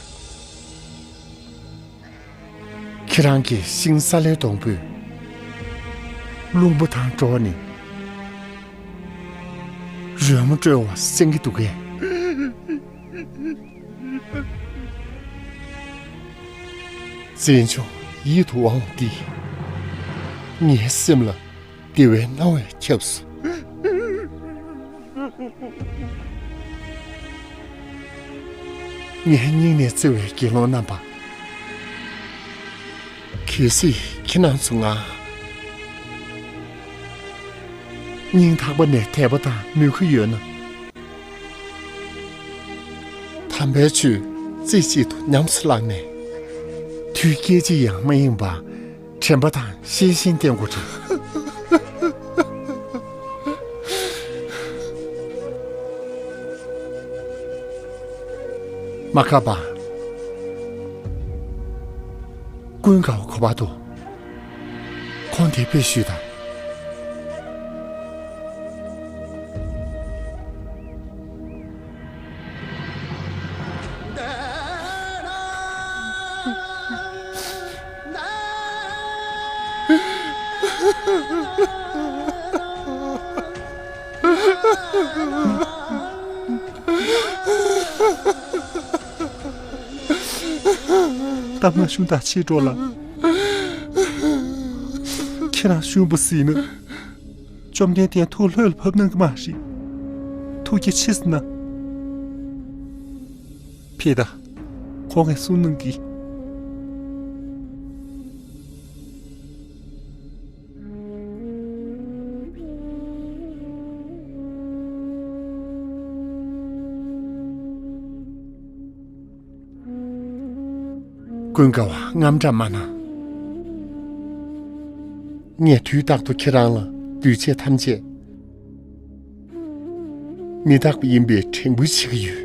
ཁྱེད་རང་གི་ཤིང་ས་ལའི་སྡོང་པོས་རླུང་བུ་དང་འགྲོགས་ནས་རོལ་མོ་དཀྲོལ་བ་གསན་གྱི་འདུག་གས། མཚན་མཆོག་ཡིད་དུ་འོང་བ་འདིས་ངའི་སེམས་ལ་བདེ་བའི་སྣང་བས་ཁྱབ་སོང་། ངའི་སྙིང་ནས་བརྩེ་བའི་དགེ་སློང་རྣམ་པ། གལ་སྲིད་ཁྱེད་རང་ཚོ་ང་སྙིང་ཐག་པ་ནས་དད་པ་དང་མོས་གུས་ཡོད་ན། དམ་པའི་ཆོས་རྩེ་གཅིག་ཏུ་ཉམས་སུ་བླངས་ནས། དུས་སྐད་ཅིག་ཡང་མ་ཡེངས་པར་དྲན་པ་དང་ཤེས་བཞིན་བསྟེན་དགོས་ཀྱི་རེད། མ་ཁ་པ། ཀུན་དགའ་བོ་ག་པར་འདུག་ཁོང་དེར་ཕེབས་ཤོག་དང་། གཏམ་མ་ཤུང་དག་ཆེ་འགྲོ་ལ། ཁྱེད་རང་ཤུང་པོ་ཟིན་ན། བཅོམ་ལྡན་འདས་ཐུགས་ལྷོད་ལ་བབས་གནང་གི་མ་རེད། ཐུགས་རྗེ་ཆེ་ཟེར་ན། ཕེབས་དང་། ཁོང་གིས་གསུང་གནང་གི། ཀུན་དགའ་བ་དངངས་སྐྲག་མ་གནང་། ངས་དུས་རྟག་ཏུ་ཁྱེད་རང་ལ་འདུས་བྱས་ཐམས་ཅད་མི་རྟག་པ་ཡིན་པའི་དྲན་སྐུལ་བྱེད་ཀྱི་ཡོད།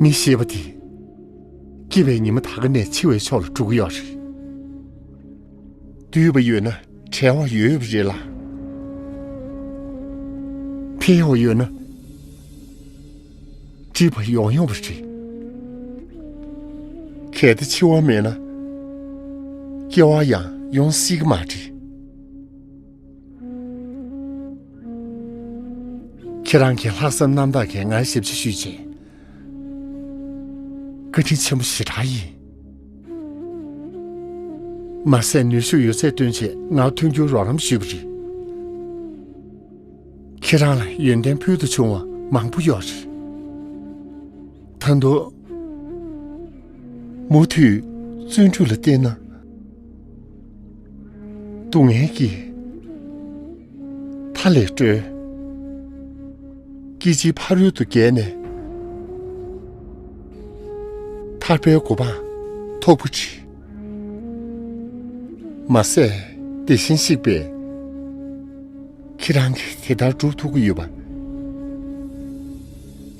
མི་ཞེས་པ་དེ་སྐྱེ་བའི་ཉི་མ་ད་ག་ནས་འཆི་བའི་ཕྱོགས་ལ་འགྲོ་གི་ཡོད་རེད། འདུས་པ་ཡོད་ན་བྲལ་བ་ཡོད་པ་རེད་ལ། འཕེལ་བ་ཡོད་ན་འགྲིབ་པ་ཡོང་ཡོང་བ་རེད། གལ་ཏེ་འཆི་བ་མེད་ན་སྐྱེ་བ་ཡང་ཡོང་སྲིད་ཀྱི་མ་རེད། ཁྱེད་རང་གི་ལྷག་བསམ་རྣམ་དག་གིས་ང་ཞབས་ཕྱི་ཞུས་རྗེས། བཀའ་དྲིན་ཆེན་པོ་ཞེ་དྲག་ཡིན། མ་ཟད་ནུས་ཤུགས་ཡོད་ཚད་བཏོན་བྱས་ང་མཐུན་འགྱུར་རོགས་རམ་ཞུས་པ་རེད། ཁྱེད་རང་ལ་ཡོན་ཏན་ཕུལ་དུ་བྱུང་བ་མང་པོ་ཡོད་རེད། ད་དུང་མུ་མཐུད་བརྩོན་འགྲུས་ལ་བརྟེན་ན། སྡུག་བསྔལ་གྱི་མཐའ་ལས་སྒྲོལ། སྐྱེ་འཆིའི་ཕ་རོལ་དུ་བརྒལ་ནས་ཐར་པའི་གོ་འཕང་ཐོབ་ཀྱི་རེད། མ་ཟད་དེ་བཞིན་གཤེགས་པས་ཁྱེད་རང་གིས་དེ་ལྟར་སྒྲུབ་ཐུབ་ཀྱི་ཡོད་པ་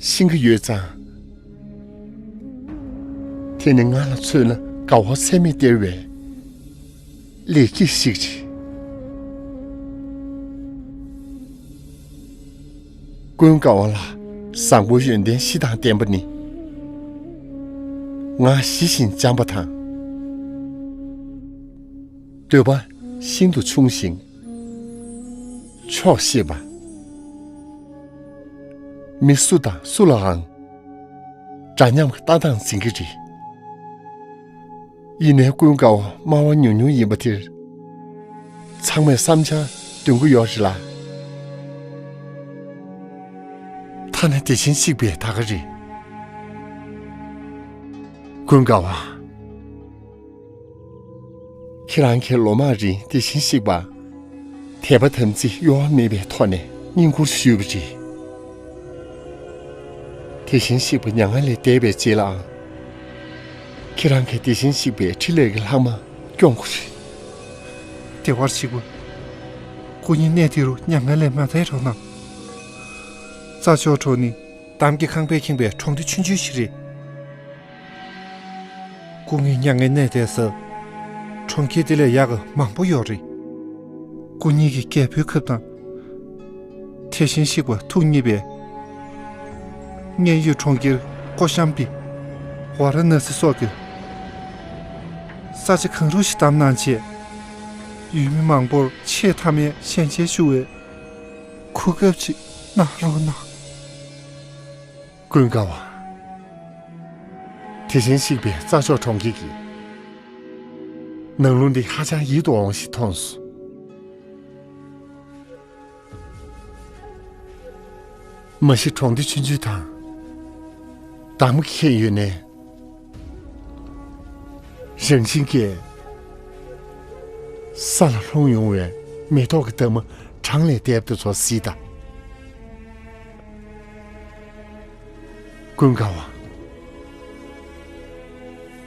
ཤེས་ཀྱི་ཡོད་ཙང་། དེ་ནི་ང་ལ་མཚོན་ན་དགའ་བ་ཚད་མེད་སྟེར་བའི་ལེགས་སྐྱེས་ཤིག་རེད། ཀུན་དགའ་བ་ལ་བཟང་པོ་ཡོན་ཏན་བཞི་དང་ལྡན་པ་ནི། ངག་ཞི་ཞིང་འཇམ་པ་དང་། འདོད་པ་ཤིན་ཏུ་ཆུང་ཞིང་ཆོག་ཤེས་པ། མི་སུ་དང་སུ་ལའང་འདྲ་མཉམ་ལྟ་སྟངས་འཛིན་གྱི་རེད། ཡིན་ནའི་ཀུན་དགའ་བོ་སྨྲ་བ་ཉུང་ཉུང་ཡིན་པ་དེར། ཚང་མས་བསམ་འཆར་འདོན་གྱི་ཡོད་རེད་ལ། ཐ་ན་དེ་བཞིན་གཤེགས་པའི་ད་ག་རེད། ཀུན་དགའ་བ། ཁྱེད་རང་གིས་ལོ་མང་རིང་དེ་བཞིན་གཤེགས་པ་དད་པ་དམ་ཚིག་གཡོ་བ་མེད་པའི་ཐོག་ནས་བསྙེན་བཀུར་ཞུས་པ་རེད། དེ་བཞིན་གཤེགས་པ་མྱ་ངན་ལས་འདས་པའི་རྗེས་ལའང་། ཁྱེད་རང་གིས་དེ་བཞིན་གཤེགས་པའི་ཕྲིན་ལས་ཀྱི་ལྷག་མ་སྐྱོང་དགོས་རེད། བདེ་བར་གཤེགས་པ། སྐུ་ཉིད་གནས་འདི་རུ་མྱ་ངན་ལས་མ་འདས་རོགས་གནང་། རྩྭ་མཆོག་གྲོགས་ནི། འདམ་གྱི་ཁང་པས་ཁེངས་པའི་གྲོང་སྡེ་ཆུང་ཆུང་ཞིག་རེད། སྐུ་ངོ་མྱ་ངན་གནས་དེ་ས་གྲོང་ཁྱེར་དེ་ལས་ཡག་གི་མང་པོ་ཡོད་རེད། སྐུ་ཉིད་ཀྱི་རྒྱལ་པོའི་ཁབ་དང་། དེ་བཞིན་གཤེགས་པ་ཐུགས་མཉེས་པའི་མཉན་ཡོད་གྲོང་ཁྱེར་ཀོ་ཤམ་བི། ཝཱ་ར་ཎ་སི་སོགས་ཀྱི་ས་ཆ་གང་རུང་ཞིག་བདམས་གནང་བྱས། ཡུལ་མི་མང་པོར་ཆེས་མཐའ་མའི་ཞལ་མཇལ་ཞུ་བའི་གོ་སྐབས་ཅིག་གནང་རོགས་གནང་། ཀུན་དགའ་བ། དེ་བཞིན་གཤེགས་པའི་རྩྭ་མཆོག་གྲོང་ཁྱེར་གྱི་ནང་ལོགས་འདི་ཧ་ཅང་ཡིད་དུ་འོང་ཞིག་མཐོང་སོང་། མ་གཞི་གྲོང་སྡེ་ཆུང་ཆུང་དང་འདམ་གྱིས་ཁེངས་ཡོད་ནའི། རང་བཞིན་གྱིས་ས་ལ་ལྷུང་ཡོང་བའི་མེ་ཏོག་གི་འདབ་མ་གྲངས་ལས་འདས་པ་དེ་ཚོ་གཟིགས་དང་། ཀུན་དགའ་བ།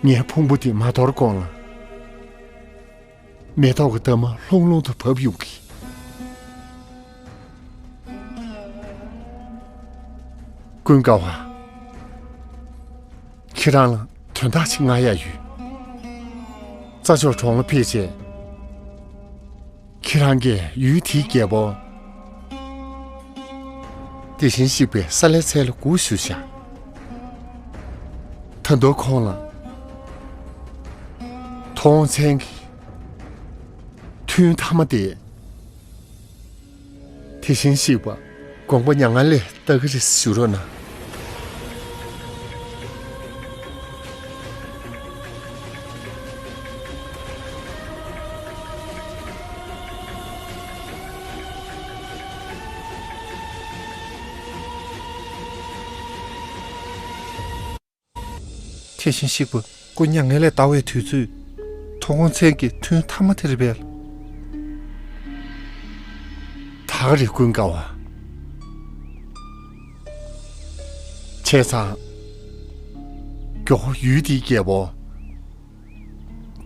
ངའི་ཕུང་པོ་འདི་མ་དོར་གོང་ལ། མེ་ཏོག་གི་འདབ་མ་ལྷུང་ལྷུང་དུ་བབས་ཡོང་གི། ཀུན་དགའ་བ། ཁྱེད་རང་ལ་དོན་དག་ཅིག་ང་ཡ་ཡོད། རྩྭ་མཆོག་གྲོང་ལ་ཕེབས་རྗེས། ཁྱེད་རང་གིས་ཡུལ་དེའི་རྒྱལ་པོ། དེ་བཞིན་གཤེགས་པའི་ས་ལའི་ཚལ་ལ་སྒུག་བཞུགས་ཤག་ད་དུང་ཁོང་ལ། ཐུབ་དབང་མཚན་གྱི་ཐུན་མཐའ་མ་དེ། དེ་བཞིན་གཤེགས་པ་དགོངས་པ་མྱ་ངན་ལས་འདའ་གི་རེད་ཞུ་རོགས་གནང་། དེ་བཞིན་གཤེགས་པ་སྐུ་མྱ་ངན་ལས་འདའ་བའི་དུས་ཚོད། ཐུབ་དབང་མཚན་གྱི་ཐུན་མཐའ་མ་དེ་རེད་པས། ད་ག་རེད་ཀུན་དགའ་བ། བྱས་ཙང་། མགྱོགས་པོ་ཡུལ་འདིའི་རྒྱལ་པོ།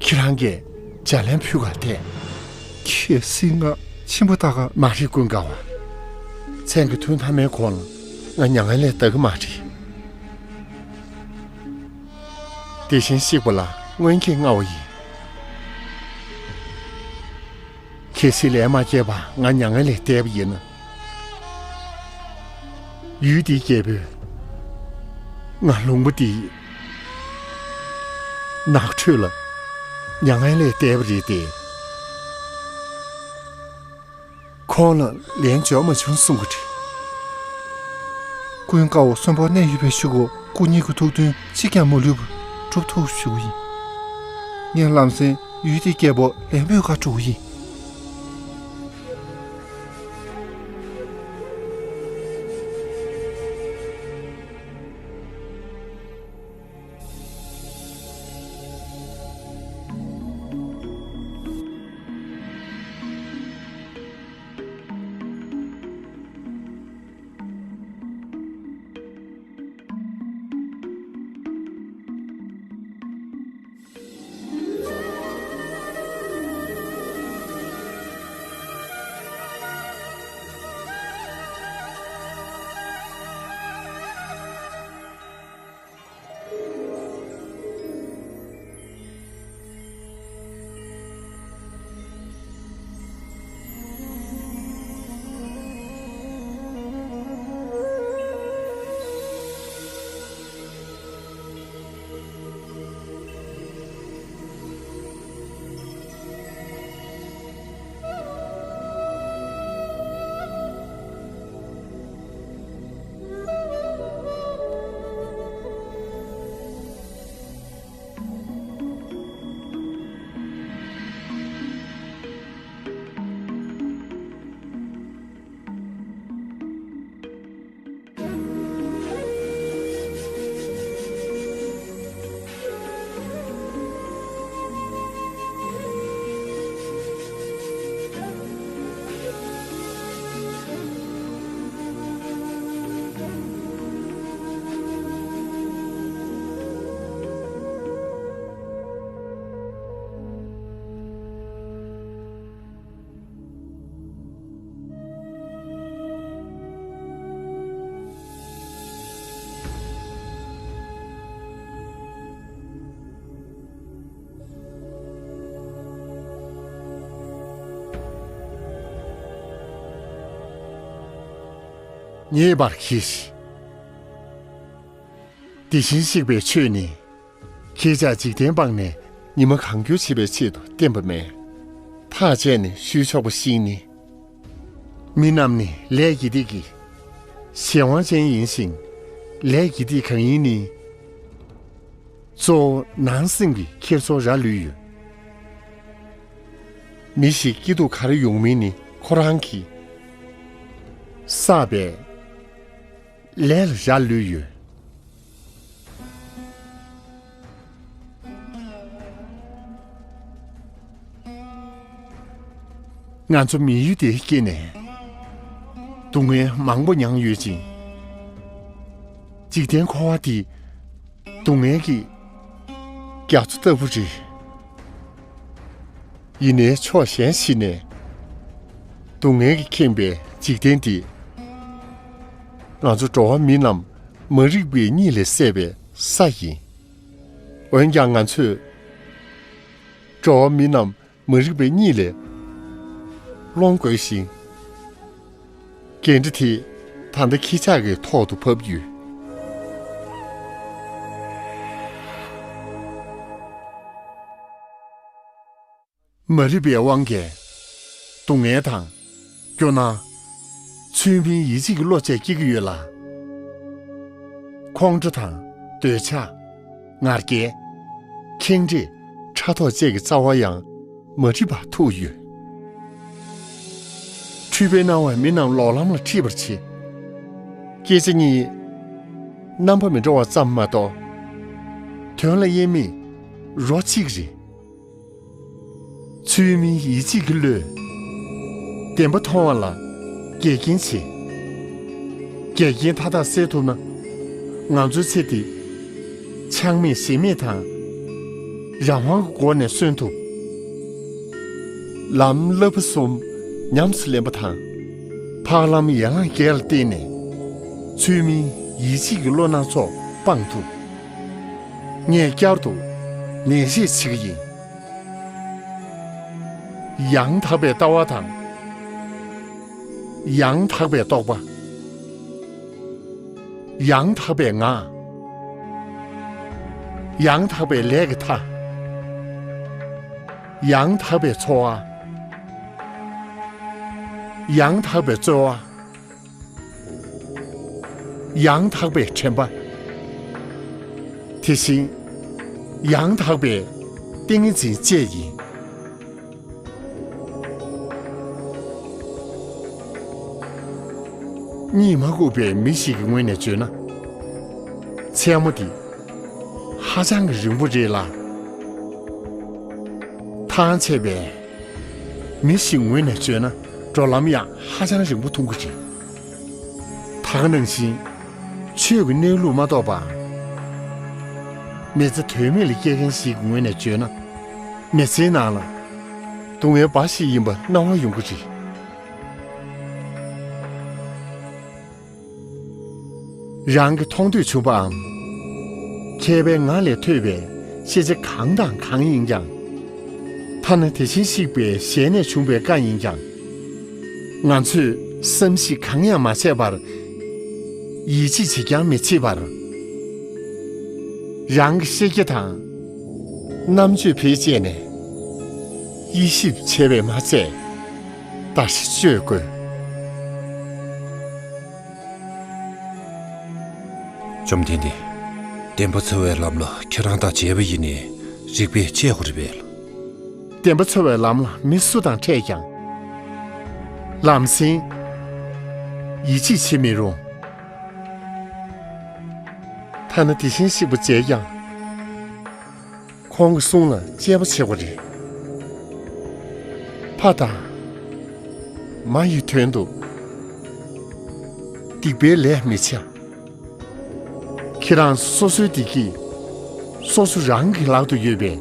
ཁྱེད་རང་གིས་ལྗགས་ལན་ཕུལ་ག་བལྟས། གལ་སྲིད་ང་ཕྱིན་པ་ད་ག་མ་རེད་ཀུན་དགའ་བ། མཚན་གྱི་ཐུན་མཐའ་མའི་གོང་ལ་ང་མྱ་ངན་ལས་འདའ་གི་མ་རེད། དེ་བཞིན་གཤེགས་པ་ལ་སྔོན་སྐྱེས་མངའ་བ་ཡིན། གལ་སྲིད་ལས་མ་སྐྱེས་པ་ང་མྱ་ངན་ལས་འདས་པ་ཡིན་ན། ཡུལ་འདིའི་རྒྱལ་པོས་ང་ལུང་པ་འདིའི་ནགས་ཁྲོད་ལ་མྱ་ངན་ལས་འདས་པ་རེད་དེ། ཁོང་ལ་ལན་འབྱོར་མ་བྱུང་གསུང་གི་རེད། ཀུན་དགའ་བོ་གསོན་པོར་གནས་ཡོད་པའི་གཞུག་གུ་སྐུ་ཉིད་ཀྱི་ཐུགས་འདུན་གཅིག་ཀྱང་མ་ལུས་པར་འགྲུབ་ཐུབ་ཞུ་གི་ཡིན། ངས་ལམ་སེང་ཡུལ་དེའི་རྒྱལ་པོ་ལན་འབུལ་ག་འགྲོ་གི་ཡིན། ཉེས་པར་གྱིས། དེ་བཞིན་གཤེགས་པའི་ཆོས་ནི། ཁྱེད་ཅག་འཇིག་རྟེན་སྤངས་ནས་ཉི་མ་གང་འཁྱོལ་བྱེད་པའི་ཆེད་དུ་བསྟན་པ་མེད། ཐག་བཅད་ནས་ཞུས་ཆོག་པ་ཞིག་ནི། མི་རྣམས་ནི་ལས་ཀྱི་སྡིག་གིས་གཞན་དབང་ཅན་ཡིན་ཞིང་། ལས་ཀྱི་སྡིག་གང་ཡིན་ནི། གཙོ་བོ་ནང་སེམས་ཀྱི་འཁྱེར་སོ་ར་ལུས་ཡོད། མི་ཞིག་སྐྱིད་སྡུག་ག་རེ་ཡོང་མིན་ནི་ཁོ་རང་གིས་བསགས་པའི་ལས་ལ་ར་ལུས་ཡོད། ང་ཚོ་མི་ཡུལ་འདིར་སྐྱེས་ནས་སྡུག་བསྔལ་མང་པོ་མྱངས་ཡོད་ཅིང་། འཇིག་རྟེན་འཁོར་བ་འདི་སྡུག་བསྔལ་གྱི་རྒྱ་མཚོ་ལྟ་བུ་རེད། ཡིན་ནའི་ཕྱོགས་གཞན་ཞིག་ནས་སྡུག་བསྔལ་གྱིས་ཁེངས་པའི་འཇིག་རྟེན་འདི། ང་ཚོ་འགྲོ་བ་མི་རྣམས་མ་རིག་པའི་གཉིད་ལས་སད་པའི་ས་ཡིན། འོན་ཀྱང་ང་ཚོས་འགྲོ་བ་མི་རྣམས་མ་རིག་པའི་གཉིད་ལས་སློང་དགོས་ཤིང་། འགན་འཁྲི་དེ་ད་ལྟ་ཁྱེད་ཅག་གི་ཐོག་ཏུ་བབས་ཡོད། མ་རིག་པའི་དབང་གིས་སྡུག་བསྔལ་དང་། སྐྱོ་སྣང་། ཚུལ་མིན་ཡིད་ཆེས་ཀྱི་བློ་བཅས་སྐྱེ་གི་ཡོད་ལ། ཁོང་ཁྲོ་དང་། འདོད་ཆགས། ང་རྒྱལ། ཁེངས་དྲེགས། ཕྲག་དོག་བཅས་ཀྱི་རྩ་བ་ཡང་མ་བསྒྲིབས་པར་ཐུག་ཡོད། འཁྲུལ་པའི་སྣང་བས་མི་རྣམས་ལོག་ལམ་ལ་ཁྲིད་པར་བྱེད། སྐད་ཆ་གཉིས་རྣམ་པ་མི་འདྲ་བ་ཙམ་མ་གཏོགས། དོན་ལ་དབྱེར་མེད་རོ་གཅིག་རེད། ཚུལ་མིན་ཡིད་ཆེས་ཀྱི་བློས་བདེན་པ་མཐོང་བ་ལ་འགལ་རྐྱེན་བྱེད། འགལ་རྐྱེན་མཐའ་དག་སེལ་ཐུབ་ན། ང་ཚོའི་ཚེ་འདི་ཆགས་མེད་ཞེན་མེད་དང་རང་དབང་གི་སྒོ་ནས་གསོན་ཐུབ། ལམ་བསླབ་པ་གསུམ་ཉམས་སུ་ལེན་པ་དང་། འཕགས་ལམ་ཡན་ལག་བརྒྱད་ལ་བརྟེན་ནས་ཚུལ་མིན་ཡིད་ཆེས་ཀྱི་བློ་སྣ་ཚོགས་སྤང་ཐུབ། ངས་བསྐྱར་དུ་ནན་བཤད་བྱེད་ཀྱི་ཡིན། ཡང་དག་པའི་ལྟ་བ་དང་། ཡང་དག་པའི་རྟོག་པ། ཡང་དག་པའི་ངག། ཡང་དག་པའི་ལས་ཀྱི་མཐའ། ཡང་དག་པའི་འཚོ་བ། ཡང་དག་པའི་རྩོལ་བ། ཡང་དག་པའི་དྲན་པ། དེ་བཞིན་ཡང་དག་པའི་ཏིང་ངེ་འཛིན་བཅས་ཡིན། གཉིད་མ་ཁུག་པའི་མི་ཞིག་གི་ངོས་ནས་བརྗོད་ན། མཚན་མོ་འདི་ཧ་ཅང་གི་རིང་པོ་རེད་ལ། ཐང་ཆད་པའི་མི་ཞིག་ངོས་ནས་བརྗོད་ན། འགྲོ་ལམ་ཡང་ཧ་ཅང་རིང་པོ་མཐོང་གི་རེད། ད་ག་ནང་བཞིན་ཆོས་ཀྱི་གནས་ལུགས་མ་རྟོགས་པར་མི་ཚེ་དོན་མེད་ལ་སྐྱེལ་མཁན་ཞིག་གི་ངོས་ནས་བརྗོད་ན། མི་ཚེའི་ནང་ལ་སྡུག་བསྔལ་འབའ་ཞིག་ཡིན་པ་སྣང་བ་ཡོང་གི་རེད། རང་གི་མཐོང་ཐོས་བྱུང་བའམ། མཁས་པའི་ངག་ལས་ཐོས་པའི་ཤེས་བྱ་གང་དང་གང་ཡིན་ཀྱང་། ཐ་ན་དེ་བཞིན་གཤེགས་པའི་ཞལ་ནས་བྱུང་བའི་བཀའ་ཡིན་ཀྱང་། ང་ཚོས་བསམ་གཞིག་གང་ཡང་མ་བྱས་པར། ཡིད་ཆེས་བྱེད་ཀྱང་མི་བྱེད་པར། རང་གི་ཤེས་རྒྱ་དང་། རྣམ་དཔྱོད་བེད་སྤྱད་ནས། དབྱེ་ཞིབ་བྱས་པས་མ་ཚད། བརྟག་ཞིབ་བཅོས་དགོས། བཅོམ་ལྡན་འདས། བདེན་པ་འཚོལ་བའི་ལམ་ལ་ཁྱེད་རང་དང་མཇལ་བ་ཡིན་ནའི་རིགས་པས་དཔྱད་དགོས་རེད་པས། བདེན་པ་འཚོལ་བའི་ལམ་ལ་མི་སུ་དང་འཕྲད་ཀྱང་། ལམ་སེང་ཡིད་ཆེས་བྱེད་མི་རུང་། ཐ་ན་དེ་བཞིན་གཤེགས་པ་མཇལ་ཀྱང་། ཁོང་གི་གསུང་ལ་དཔྱད་པ་བྱེད་དགོས་རེད། ཕ་དང་། མ་ཡི་དོན་དུ་སྡིག་པའི་ལས་མི་བྱ། ཁྱེད་རང་སོ་སོའི་བདེ་སྐྱིད་སོ་སོ་རང་གི་ལག་ཏུ་ཡོད་པས།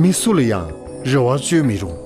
མི་སུ་ལ་ཡང་རེ་བ་བཅོལ་མི་རུང་།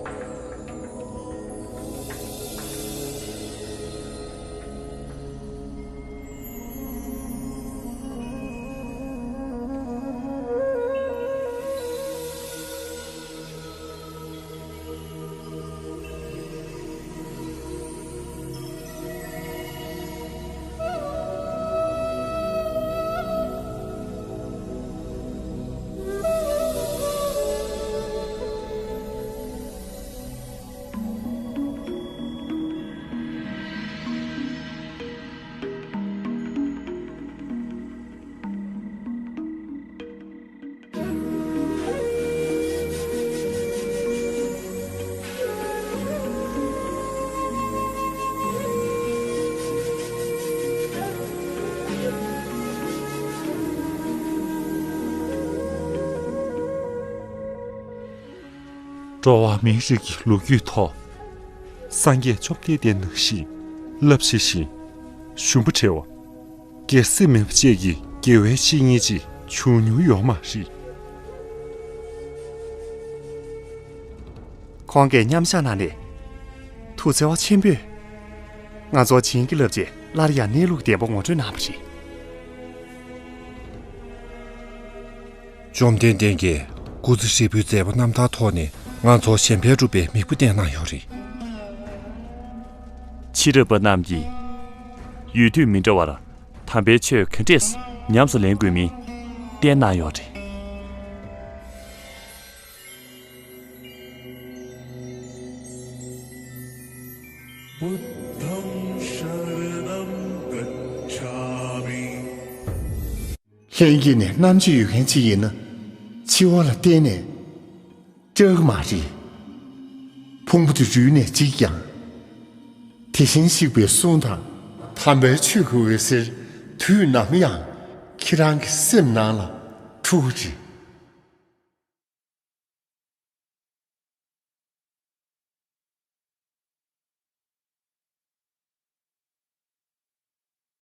འགྲོ་བ་མིའི་རིགས་ཀྱི་ལོ་རྒྱུས་ཐོག་སངས་རྒྱས་བཅོམ་ལྡན་འདས་ནང་བཞིན་རླབས་ཆེ་ཞིང་ཞུམ་པ་བྲལ་བ། སྒེར་སེམས་མེད་པ་བཅས་ཀྱི་དགེ་བའི་བཤེས་གཉེན་ཅིག་བྱུང་མྱོང་ཡོད་མ་རེད། ཁོང་གིས་མཉམ་བཞག་གནང་ནས། ཐུགས་བརྩེ་བ་ཆེན་པོས། ང་ཚོར་བྱིན་གྱིས་བརླབས་རྗེས་སླར་ཡང་གནས་ལུགས་བདེན་པ་ངོ་སྤྲོད་གནང་བ་རེད། བཅོམ་ལྡན་འདས་ཀྱིས་སྐུ་ཚེ་ཧྲིལ་པོའི་མཛད་པ་རྣམ་ཐར་ཐོག་ནས་ང་ཚོར་གཞན་ཕན་སྒྲུབ་པའི་མིག་དཔེ་བསྟན་གནང་ཡོད་རེད། ཕྱི་རབས་པ་རྣམས་ཀྱིས་ཡུལ་དུས་མི་འདྲ་བར་དམ་པའི་ཆོས་ག་འདྲས་ཉམས་སུ་ལེན་དགོས་མིན་བསྟན་གནང་ཡོད་རེད། ལྷན་སྐྱེས་ནི་རྣམ་དཔྱོད་ཡོད་མཁན་ཅིག་ཡིན་ན། འཆི་བ་ལ་གཏན་ནས་སྐྲག་གི་མ་རེད། ཕུང་པོ་དེ་རུལ་ནས་འཇིག་ཀྱང་། དེ་བཞིན་གཤེགས་པའི་གསུང་དང་། དམ་པའི་ཆོས་ཀྱི་འོད་ཟེར་དུས་ནམ་ཡང་ཁྱེད་རང་གི་སེམས་ནང་ལ་འཁྲུག་གི་རེད།